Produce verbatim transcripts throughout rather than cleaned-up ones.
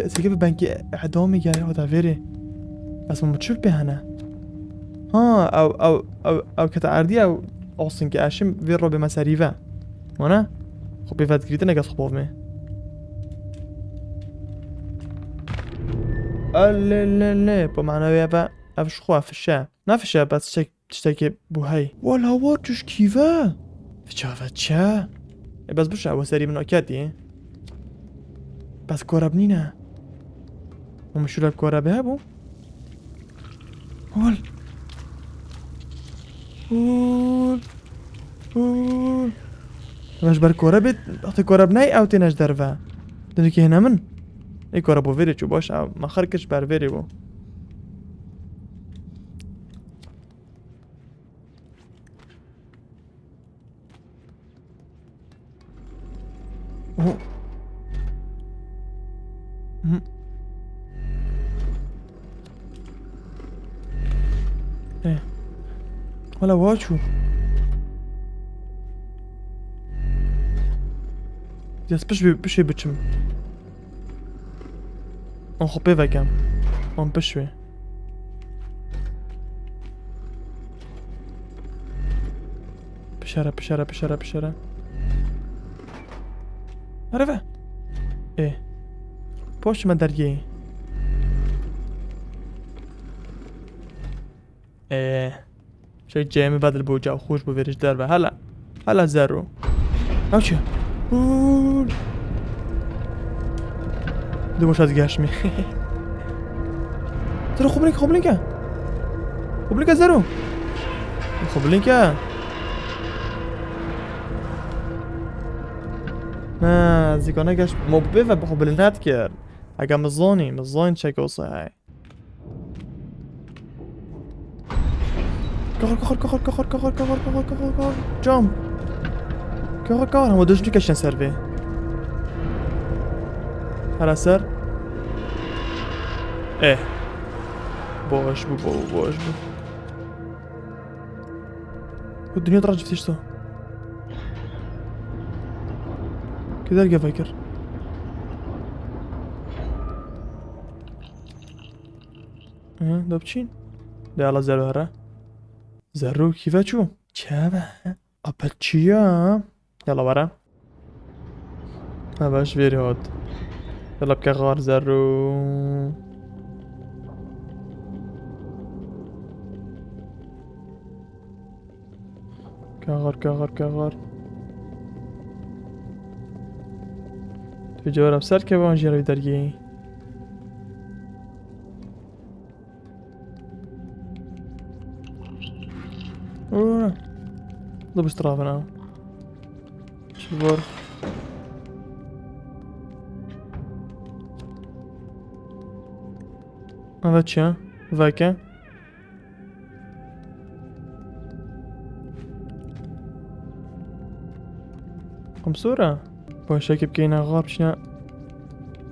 Seke bi bengê edamê gelê hata vêrê. Ez min çi pê hene? Ha, ew, ew, ew, ew kete erdî ew olsun ki eşim vê robê me serî ve. Wana? Xwe pê vedgirîtine kes xwe bavmê. Lê, lê, lê, bi mana wê ve ev ji xwe fişe. Ne fişe, bes çek. Tiştekê bû hey. Wala wa çûş kîve? Fiça ve çe? E, bes bişe, we serî min aketî. Bes koreb nîne. Hûn şûlek korebe hebû? Hol. Hol. Hol. Ve ji ber koreb, wextê koreb ney ew têne ji derve. Dinekî hêne min. Ê koreb bo vêrê çû baş, ew me xer kir ji ber vêrê bû. Oh. Mhm. Eh. Hala wa çû. Ez piş bi-, pişê biçim. An xwe pê vekem. An piş wê. Pişere, pişere, pişere, pişere. Here ve. Ê. Poş me dergê. Ê. Şey cemî bedil bû, cav xweş bû, vêrî ji derve. Hele. Hele zero. Ew çi? Hûn. Di boşa digeşmî. Zero, xwe bilînke, xwe bilînke. Xwe bilînke zero. Xwe bilînke. Ne, zîkane geş. Mo bê ve xwe bilîn nedikir. Ege min zanî, min zanî çek olsa hey. Kahar, kahar, kahar. Cam. Kahar, kahar. Hema döş dikeşen ser vê. Hala ser. Eh. Boş bu, bo-, boş bu. Bu dünya tarafı tişto. Gider gel fakir. Hı, da biçîn. De ala zerre here. Zerrû kîve çû? Çeve? Apel çiya? Yala were. Ha, baş vêrî hat. Yala bike xar zerrû. Kaxar, kaxar, kaxar. Tu cewara ser keve an jî re dergehî. Aa, da bistravina. Çi bor? Eve çi? Veke. Komsora. Başakê bikeyne xar biçine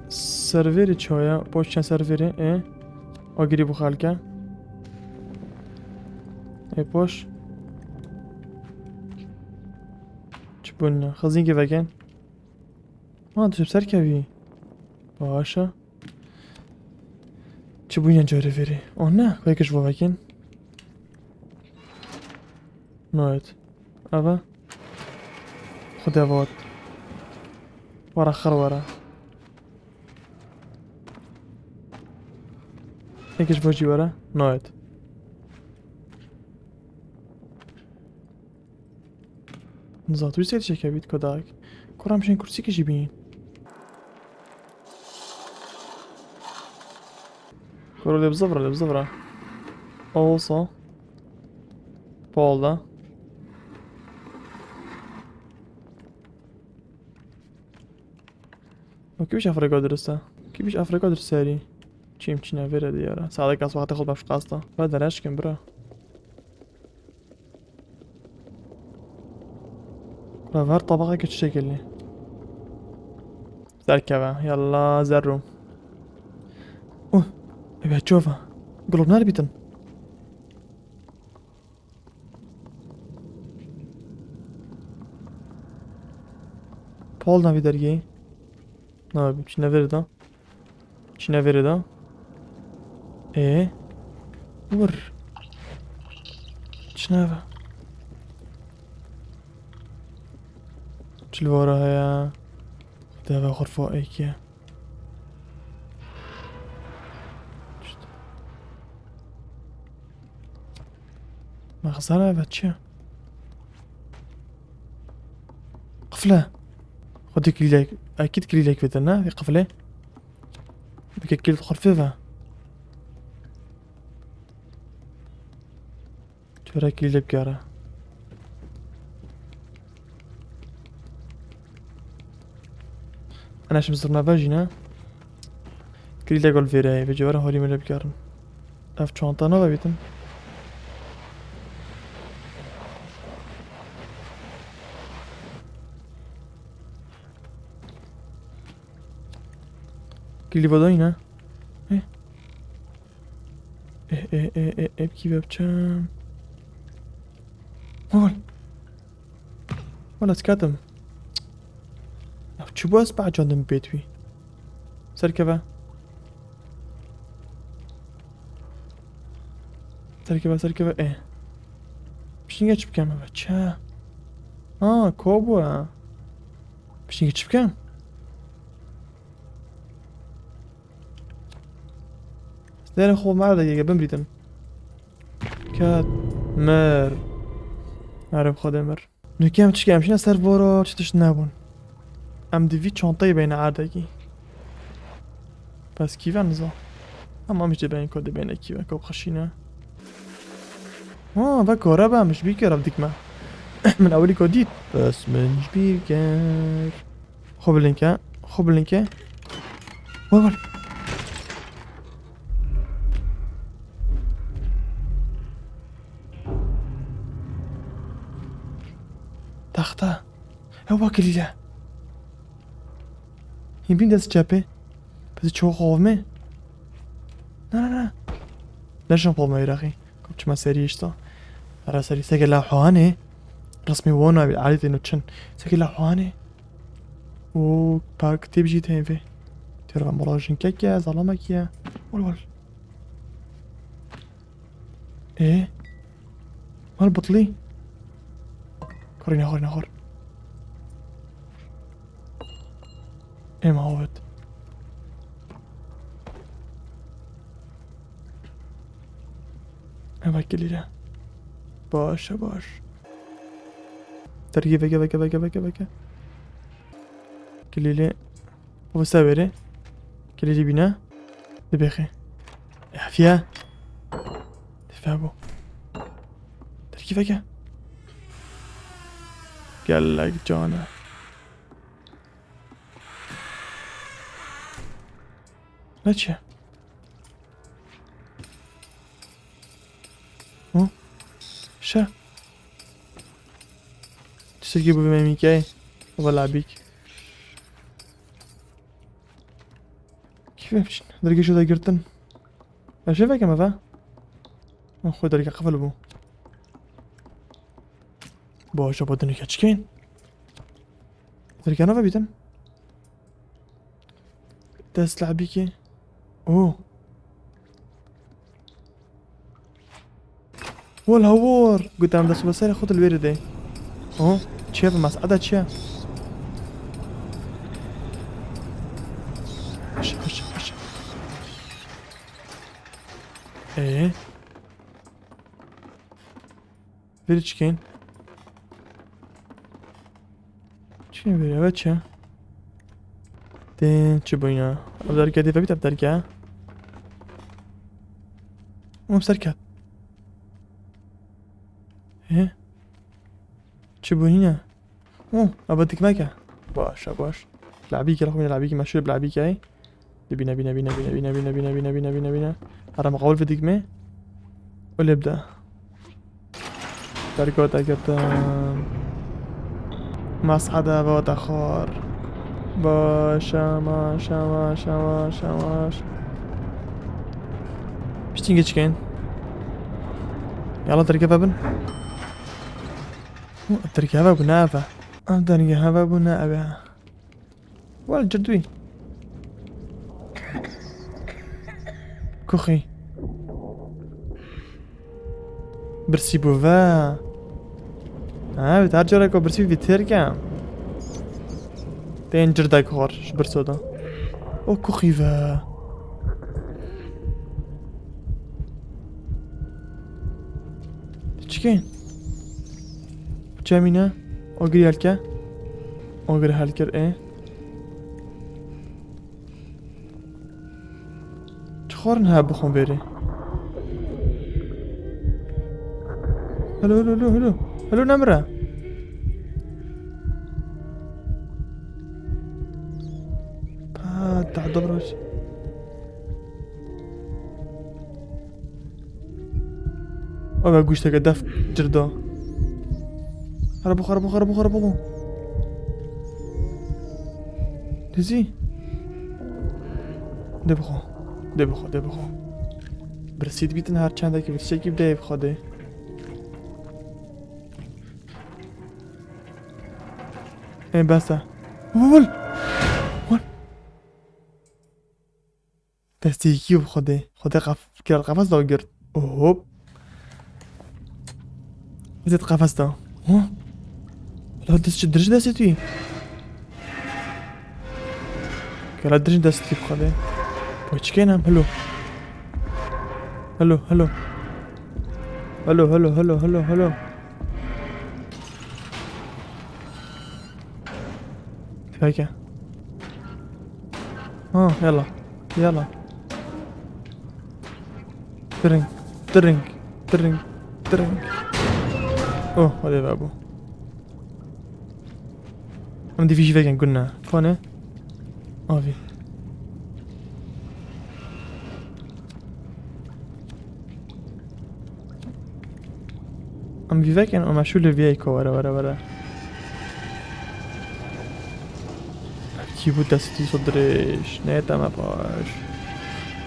serverê çaya. Boş çen serverê. E. Agirî bu xelke. E boş. Çi bûne? Xezîn ki veken. Ha, tu ser kevî. Başa. Çi bûne carê verê? O ne? Xwê ki ji bo vekin. Nayet. Eve. Xude vat. Wara xir wara. Eke ji bo jî were? Nayet. Nizam tu ser çekebît kodak. Koram şên kursî ki jî bîn. Koro lê bizivre, lê bizivre. Olsa. Polda. O kî biş Afrika dirist e? Kî biş Afrika dirist serî? Çim çine vere diyara. Sade kas wextê xwe beş qasta. Ve dereşkin bira. Ve ver tabaqeke çi şekilli. Serkeve. Yalla zerrû. Uh. Eve çova. Globner bitin. Pol navî dergehî. Navî çi never da. Çine vêrê de. Ê. Wir. Çine ve. Çil vara heye. Deve xurfa êkiye. Mexzana ve çi? Qifle. Xwedî kilîlek, ekîd kilîlek vete ne? Vê qiflê. Bike kilît xurfê ve. Çörekî lê bikere. Ana şimdi zirna vejîne. Kilî de gol vêreyê, vê cewara holî me lê bikerin. Ev çanta nava bîtin. Kilî vadayîne. Eh. Eh, eh, eh, eh, eh, kî ve biçim? Hol. Wala dikatim. Ya çi bu ez becandim bêt wî. Serkeve. Serkeve, serkeve, eh. Piştî geç bikem eve. Çe? Ha, ko bu ha? Piştî geç bikem. Serê xwe merdekê bimrîtin. Ket mir. Erê bi Xwedê mir. Nûke em çi em şîne ser vora çi tişt nebûn. Em di vî çanteyê beyne erdekî. Bes kîve niza. Ama em jî dê beyne ko dê beyne kîve ko bixişîne. Ha, ve kore be, min ji bîr kir ev dikme. Min ewilî ko dît. Bes min ji bîr kir. Xwe bi linke. Xwe bi linke. Wal wal. Texte. Ew bak kilîle. Hîn bîn dest çepê. Pezî çoxo xovme. Na na na. Neşin xovme Iraqî. Kop çima serî işte. Ara serî seke la huane. Resmî wona bi alî têno çin. Seke la huane. O park tê bijî tê vê. Têra mala jinkek ye, zalamek ye. Wal wal. Ê? Wal bitlî. Xorî nexor, nexor. Ê ma hawet. Eva kilîle. Baş e, baş. Dergî veke, veke, veke, veke, veke. Kilîlê. Wisa wêrê. Kilîlê bîne. Dibêxê. Efiye. Dife bû. Dergî veke. Gelek cane. Ne çi? Hı? Şe? Çizgi bu memikey. Wala bik. Kîfe biçin. Dergê şo da girtin. Ya şe veke me ve. Xwe dergê qefil bû. Boşa badin keçikên. Dergê nava bîtin. Dest labîkê. Oh. Wal hawar. Gotam dest bi serê xwe li wêrê de. Oh. Çiye bi mes'ada çiye? Paşa, paşa, paşa. Ee? Vêrê çi kên? Çi kên vêrê? Eve çi? Tên çi bûyna? Ev derke dê vebît ev derke. Oğlum serket. He? Çi bûyna? Hı, aba dikmeke. Baş, baş. Labî gel, xwe labî ki meşhur labî ki. Bine, bine, bine. Ara maqawil ve dikme. Öyle bide. Dergota girdim. Masada ve daxar. Baş, baş, baş, baş, baş. Piştî geçken. Yala dergeve bin. Hı, dergeve bu ne eve? Ev dergeve bu ne eve? Wal cirdwî. Kuxî. Birsî bû ve. Ha, her careka birsî vî têr kem. Tên cirdek xwar ji birso da. O kuxî ve. Çikên? Çemîne? Agirî helke? Agirî helkir ê. Çi xwarin he bixwin vêrê? Helo, helo, helo, helo. Helo, nemire. Pa, da, dobra. Ava guşteke def cirda. Hara bixwe, hara bixwe, hara bixwe, hara bixwe. Dizî. De bixwe. De bixwe, de bixwe. Birsî dibîtin her çendekî birsiyekî bideyê bi Xwedê. Ê, bes e. Wul! Wul! Destê yekî bi Xwedê. Xwedê qef-, kira qefes da girt. Hop. Zêt qefes da. Ho? La dest çi dirij destê tu yî? Kira dirij destê tu yî bi Xwedê. Poçikên em, hilo. Hilo, hilo. Hilo, hilo, hilo, hilo, hilo. Peki. Ha, yalla. Yalla. Tring, tring, tring, tring. Oh, hadi be bu. Em dî vî jî vekin gune. Fane. Avî. Em vî vekin, em şûlê vî eyko, were, were, were. Kî bû destî so dirêj, neyê te me paş.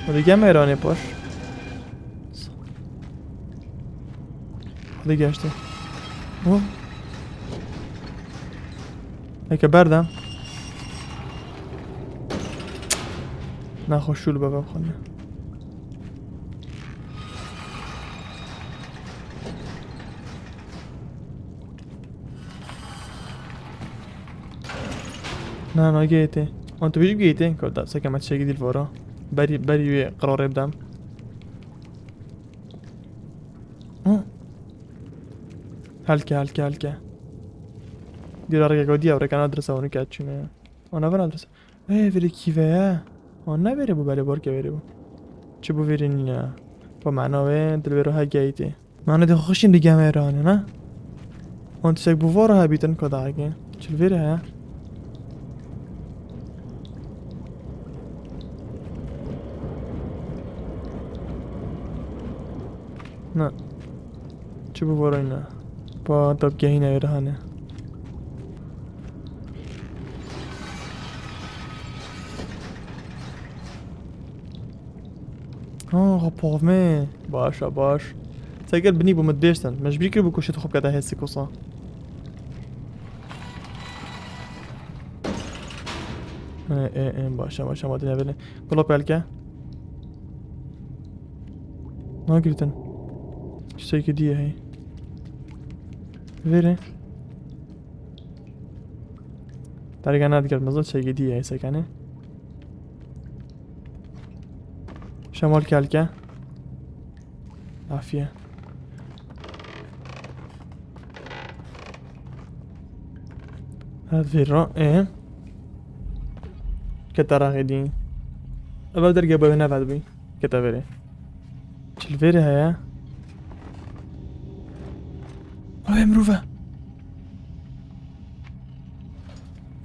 Hadi gel me Îranê paş. Hadi geçti. Bu. Peki berdem. Naxwe şûl bebe xwe ne. Na, na, geytê. An tu bijî geytê? Ko da, seke me çekî dîl vora. Berî, berî wê qirarê bidem. Hı. Helke, helke, helke. Dîra reke ko diya, reke na dirsa onu ke çine. Ona vana dirsa. Ê, vêrê kî ve ye? O ne vêrê bû, belê borke vêrê bû. Çi bû vêrê nîne? Pa mena wê, dil vêro he geytê. Mena dê xweşîn di gemê rane, ne? On tiştek bû vora hebîtin ko dagê. Çil vêrê heye? Ne. Çi bû vora ne? Pa dapgehîne wê rehane. Ha, ha, pavme. Baş e, baş. Seger binî bû min dibêştin. Me ji bîr kiribû ku şêt xwe bikete hêsik wisa. E, e, e, baş e, baş e, ma dine vêrê. Gula pelke. Nagirîtin. Tiştekî dî ye hey. Vêrê. Derga nedigirt, mizin çêgî dî ye, sekenê. Şemal kelke. Afiye. Evet, vêra, e. Kete raxê dî. Eve derge bebe nevedibî. Kete vêrê. Çil vêrê heye. Ay, mirov e.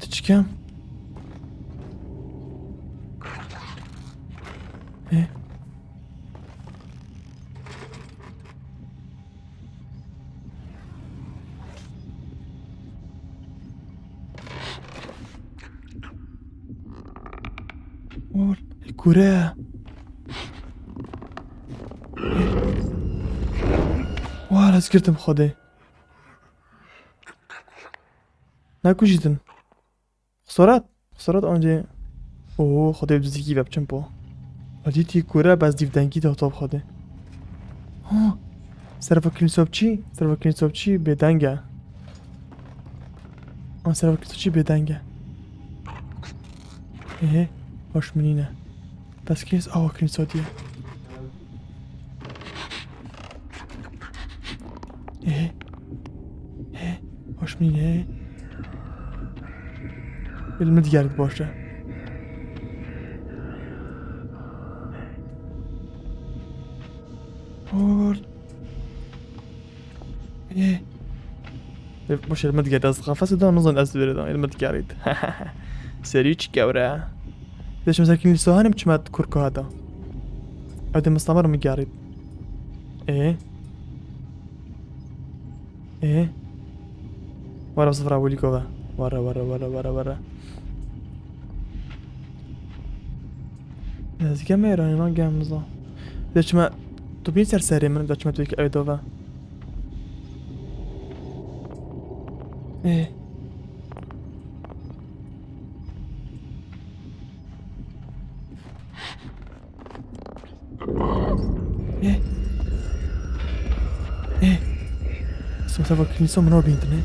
Tu çikem? Ê. War, kure. War, ez girtim Xwedê. Nekujîtin. Xesaret. Xesaret ancê. Oo, Xwedê bi dizîkî ve biçim po. Hadîtî kûre bes dîvdengî de top xwedê. Ha! Serva Kilisopçî, Serva Kilisopçî bêdeng e. Ha, Serva Kilisopçî bêdeng e. Ehe, baş min nîne. Bes Kilis awa Kilisopçî ye. Ehe. He. Baş min nîne. Bil min digerît baş e. Hol. Ê. Ê, boş ver, me digerît, ez qafesê de nizan ez wêrê de, ê, me digerît. Serî çi gewre. Dê çim zekin lîso hanim çime kurkuha da. Ew dê mistamar me gerît. Ê. Ê. Wara bi sifra welî kove. Wara, wara, wara, wara, wara. Ez gem êranî, na gem niza. De çime, tu bîn ser serê min, de çime tu yek ew dove. Ê. Ê. Ê. Sima serva kilîsa min bîndine.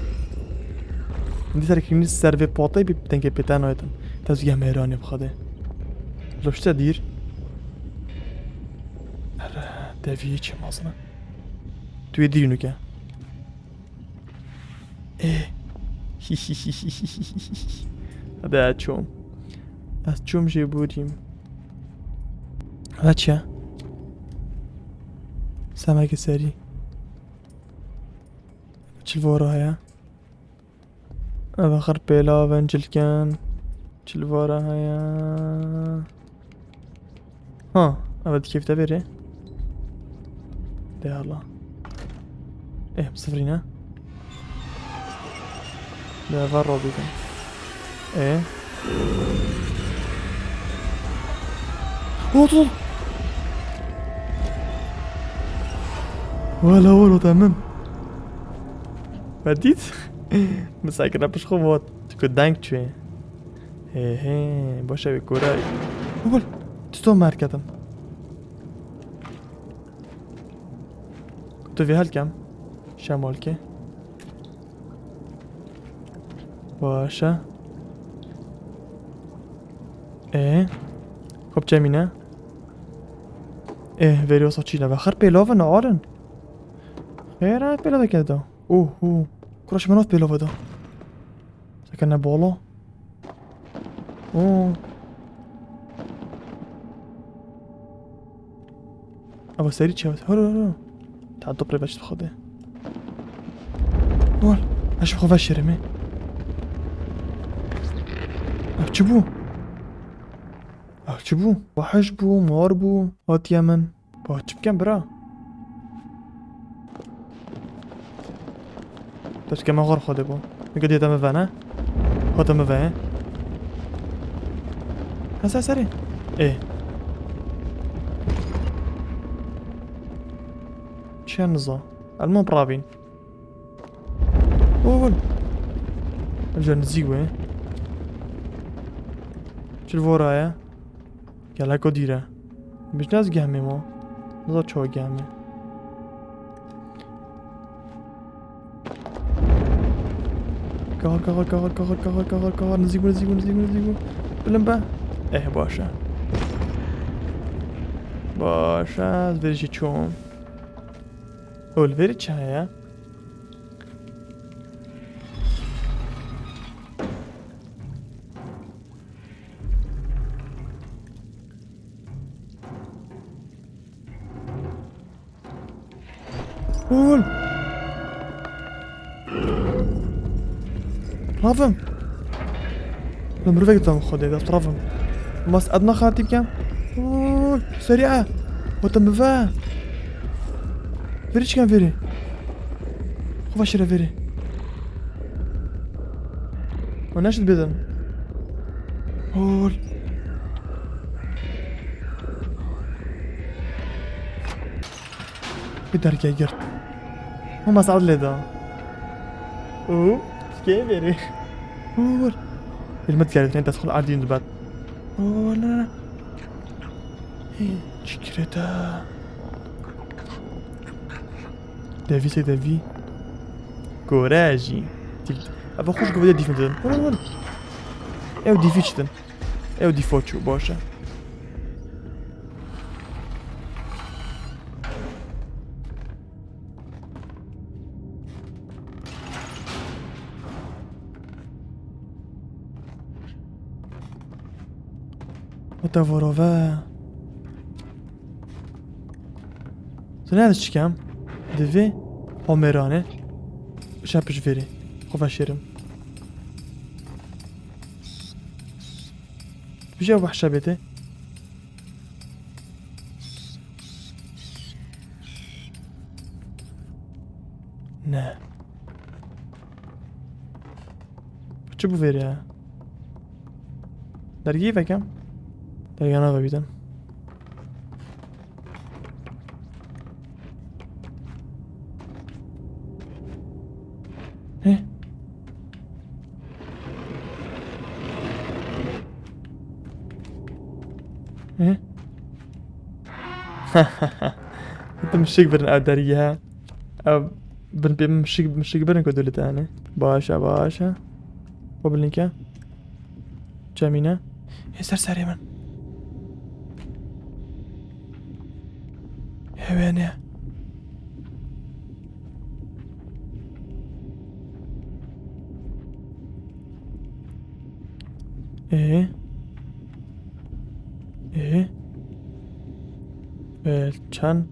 Hindî ser kilîs ser vê patê bî dengê pête nayêtin. Tez gem mêranê bixade. Loşte dîr. Here, deviyê çê mazine. Tu yê dîrî nuke. Ê. Hadi ez çûm. Ez çûm jê borîm. Ve çi? Semeke serî. Çil vora heye. Ev axir pêlav in cilkin. Çil vora heye. Ha, ev dikefte vêrê. De Allah. Eh, sifrî ne? De var robî. E? Ot, ot. Wala, wala, tamam. Ve dît? Misakire pişt xwe vot. Tu ku deng çûyê. He he, baş e wê kore. Bol, tu to merketin. Tu vê helkem. Şemalke. Baş e. E. Xop çemîne. E, verî wasa çî nebe. Xir pêlav in, alin. Xêr e, pêlaveke da. Oho. Kuraş min of pêlava da. Sekene bala. Oo. Ava serî çev. Hır, hır, hır. Ta dopre veç xode. Ol. Eş xo veşerim. Ev çi bû? Ev çi bû? Wehiş bû, mar bû. Hatiye min. Ba, çi bikem bira? Destke me xor xwe de bû. Nika dê te min ve ne? Xwe te min ve, he? Hese serê. Ê. Çi niza? Elman pravîn. Ol. Ev jî nizîk bû. Çil vora ye. Geleko dîr e. Bijna ez gehmê ma. Niza çawa gehmê. Kahar, kahar, kahar, kahar, kahar, kahar, kahar. Nizîk bû, nizîk bû, nizîk bû, nizîk bû. Bilim be. Eh, baş e. Baş e, ez vê jî çûm. Ol, verî çi heye? Ol. Ravim. Lan mirovek tam xwedê, dest ravim. Mas edna xatî bikem. Ol. Serî e. Wata min ve. Verî çikem verî. Xwe veşire verî. O neşt bidin. Ol. Bir derge girt. Ama saat leda. Oo, sikeye veri. Ol. Elmet geldi, ne tasxul ardin dubat. Ol. Çi kirete? Devî se devî. Gore jî. Eva xweş govê dîf didin. Hol, hol. Ew dîfî çitin. Ew dîfo çû, baş e. Wata vorove. Tu ne diçikem? Divê homerane. Şepiş verê. Xwe veşêrim. Bije wehşe bête. Ne. Çi bû vêrê ya? Dergî vekem. Dergana ve bîtin. He. He. Hûn mişik birin ev deriyê he. Ev bin pê min mişik, mişik birin ku dûlî te hene. Baş e, baş e. Xwe bilînke. Çemîne. Hê ser serê min. Hewêne. Ê. Ê. Ê, çend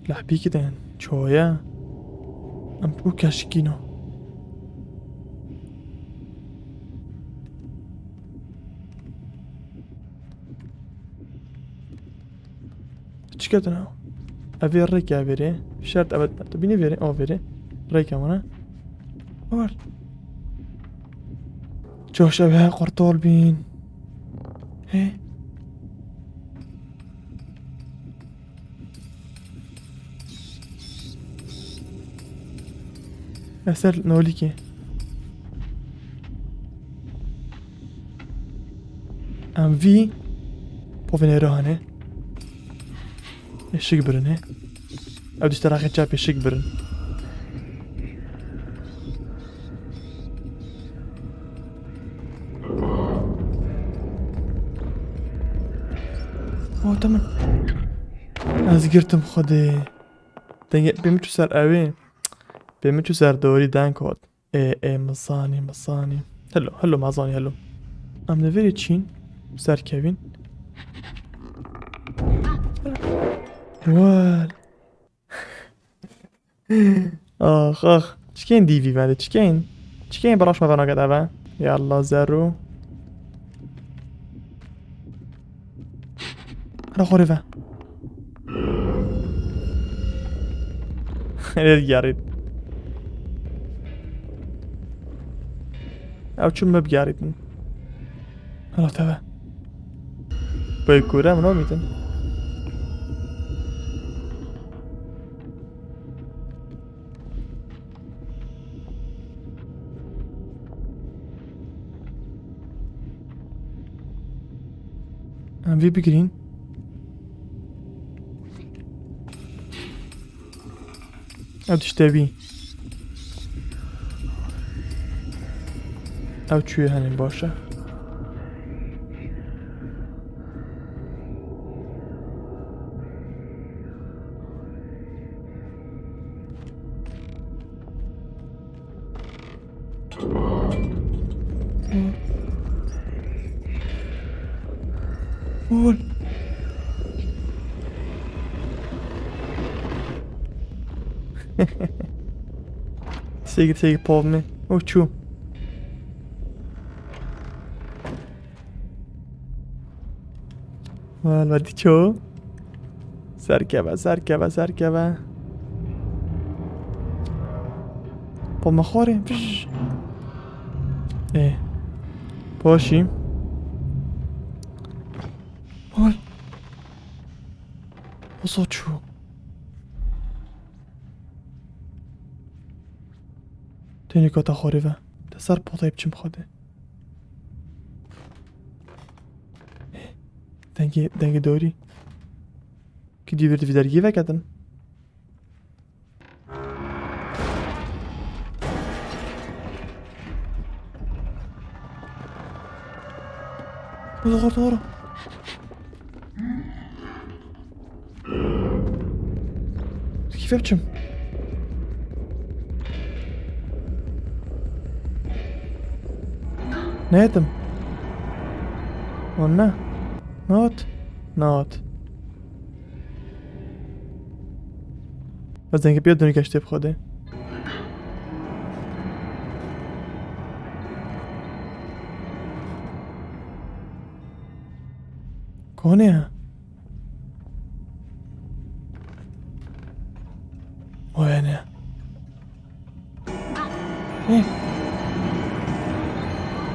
lehbîkî tên. Çoye. Em û keşikîno. Çi ketina? Ev ê rêke vêrê. Şert evet. Tu bînî vêrê. O vêrê. Rêke wana. War. Çoş ev he qurtol bîn. He. Eser nolîkê. Em vî povê nêro hene. Eşik birin he. Ew dişte raxê çapê şik birin. Oh, tamam. Ez girtim Xwedê. Dengê pê min çû ser ewê. Pê min çû ser dorî deng hat. Ê, ê, min zanî, min zanî. Hello, hello, min zanî, hello. Em li vêrê çîn, serkevîn. Wel. Ax, ax. Çikên dîvî vende, çikên. Çikên biraş me venaket eve. Yalla zero. Hera xorê ve. Lê digerît. Ew çi me bigerîtin. Hera te ve. Pê kure min omîtin. Em vê bigirîn. Ev tişte bî. Ew çûyê henên baş e. Ol. Sêgir sêgir pov me. O çû. Wala dî ço. Serkeve, serkeve, serkeve. Poma xorê. Fiş. Ê. Poşî. Hol. Oso çû. Tenê kata xorê ve. Te ser potayê biçim Xwedê. Dengê, dengê dorî. Gidiyor bir de bir dergiye veketin. Doğru, doğru. Keyfe biçim. Ne ettim? O ne? Not. Not. Ez dengê pê dûnî geştê bi Xwedê. Konê ya. O yani. Ne?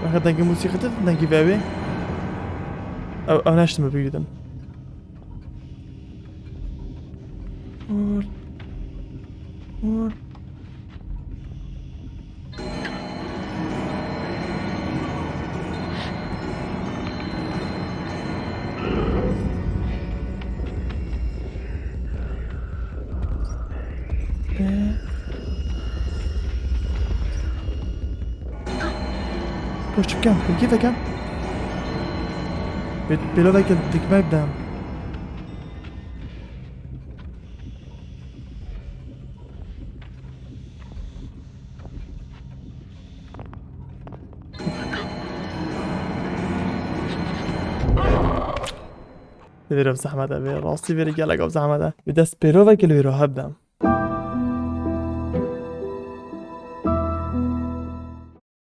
Baka dengê musîqî te dengê vevê. Ew, ew neştim bibîrdin. Vur. Vur. Ee? Boş çıkacağım. Peki bakayım. Bir, bir ola gel, dikme bir daha. Vêre zehmet e, vê rastî vêre gelek ev zehmet e. Bi dest pêrovekê li wê re hebdem.